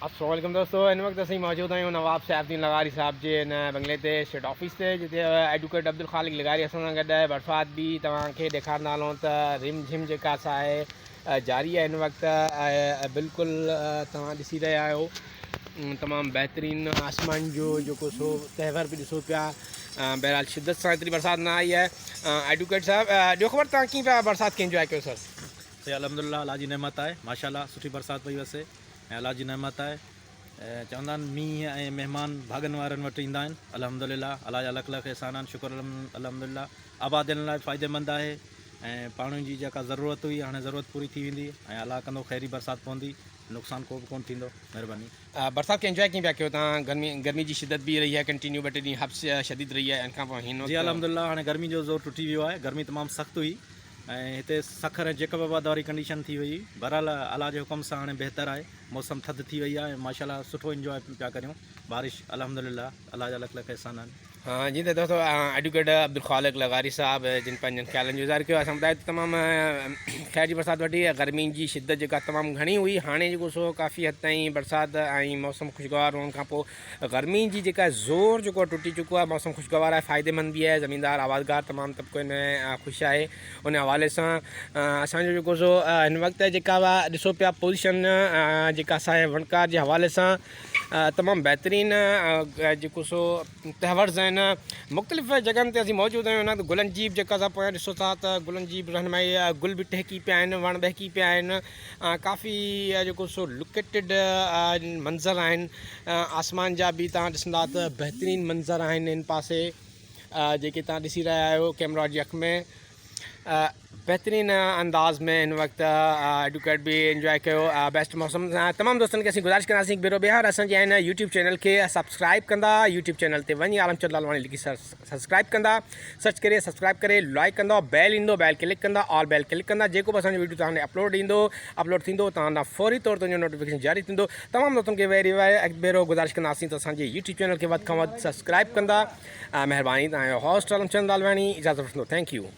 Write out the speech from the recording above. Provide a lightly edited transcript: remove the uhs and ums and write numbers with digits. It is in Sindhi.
السلام عليڪم دوستو هن وقت اسين موجود آهيون نواب صاحب الدين لغاري صاحب جي هن بنگلي تي اسٽيٽ آفيس تي جتي ايڊوڪيٽ عبدالخالق لغاري اسان سان گڏ آهي برسات به توهان کي ڏيکارندا هلون ته رم جھم جيڪا سا آهي جاري آهي هن وقت بلڪل توهان ڏسي رهيا آهيو تمام بهترين آسمان جو جيڪو سو تهور به ڏسو پيا بهرحال شدت سان ايتري برسات نه آئي آهي ايڊوڪيٽ صاحب ڏيو خبر توهان ڪيئن پيا برسات کي انجواء ڪيو سر سي الحمدلله الله جي نعمت آهي ماشاءالله سٺي برسات پئي وسي ۽ الله جي نعمت آهي چوندا آهن مينهن ۽ مهمان ڀاڳن وارن وٽ ايندا آهن الحمد لله الله جا لک لک احسان آهن شڪر الحمد لله آبادين لاء فائدي مند آهي ۽ پاڻي جي جيڪا ضرورت هئي هاڻي ضرورت پوري ٿي ويندي ۽ الله ڪندو خيري برسات پوندي نقصان ڪو به ڪونه ٿيندو مهرباني. برسات کي انجواء ڪيئن پيا ڪيو تان گرمي گرمي جي شدت به رهي آهي ڪنٽينيو ٻه ٽي ڏينهن حبس شديد رهي آهي ان کان پوء هن وقت جي الحمد لله هاڻي گرمي جو زور ٽٽي ويو آهي گرمي تمام سخت هئي ۽ هتي سکر ۽ جيڪب آباد واري ڪنڊيشن ٿي وئي بهرحال الله جي حڪم سان هاڻي بهتر آهي موسم ٿڌ ٿي وئي آهي ۽ ماشاء الله سٺو انجواء پيا ڪريون بارش الحمد لله الله جا لک لک احسان آهن. جي ته دوستو ايڊوڪيٽ عبدالخالق لغاري صاحب جن پنهنجن خيالن جو اظهار ڪيو اسان ٻڌايو ته تمام خير جي برسات وٺي گرمي جي شدت جيڪا تمام گهڻي هئي هاڻي جيڪو سو ڪافي حد تائين برسات ۽ موسم خوشگوار هئڻ کان پوء گرمي جي جيڪا زور جيڪو ٽٽي چڪو آهي موسم خوشگوار آهي فائدي مند به آهي زميندار آبادگار تمام طبقو هن خوش آهي ان حوالي سان اسانجو جيڪو سو هن وقت جيڪا ڏسو پيا پوزيشن جيڪا اسان جي وڻڪار جي حوالي سان تمام بهترين جيڪو سو تهورز آهن مختلف جڳهن تي اسين موجود آهيون هن وقت گلن جي به جيڪا اسان پويان ڏسو ٿا ته گلن جي به رهنمائي گل به ٽهڪي پيا آهن وڻ ٻهڪي پيا آهن ڪافي جيڪو سو لوڪيٽيڊ منظر آهن آسمان جا به تان ڏسندا ته بهترين منظر آهن ان پاسي جيڪي تان ڏسي رهيا آهيو ڪيمرا جي اک ۾ بهترين انداز ۾ هن وقت ايڊوڪيٽ به انجواء ڪيو بيسٽ موسم تمام دوستن کي اسين گذارش ڪنداسين هڪ ڀيرو ٻيهر اسان جي هن يوٽيوب چينل کي سبسڪرائب ڪندا يوٽيوب چينل تي وڃي عالم چند لالواڻي لکي سبسڪرائب ڪندا سرچ ڪري سبسڪرائب ڪري لائڪ ڪندا بيل ايندو بيل ڪلڪ ڪندا آل بيل ڪلڪ ڪندا جيڪو به اسان جو ويڊيو توهان اپلوڊ ايندو اپلوڊ ٿيندو توهان ڏانهن فوري طور تي ان جو نوٽيفڪيشن جاري ٿيندو تمام دوستن کي وري هڪ ڀيرو گذارش ڪنداسين ته اسان جي يوٽيوب چينل کي وڌ کان وڌ سبسڪرائب ڪندا مهرباني توهان جو هوسٽ عالم چند لالواڻي اجازت وٺندو thank you.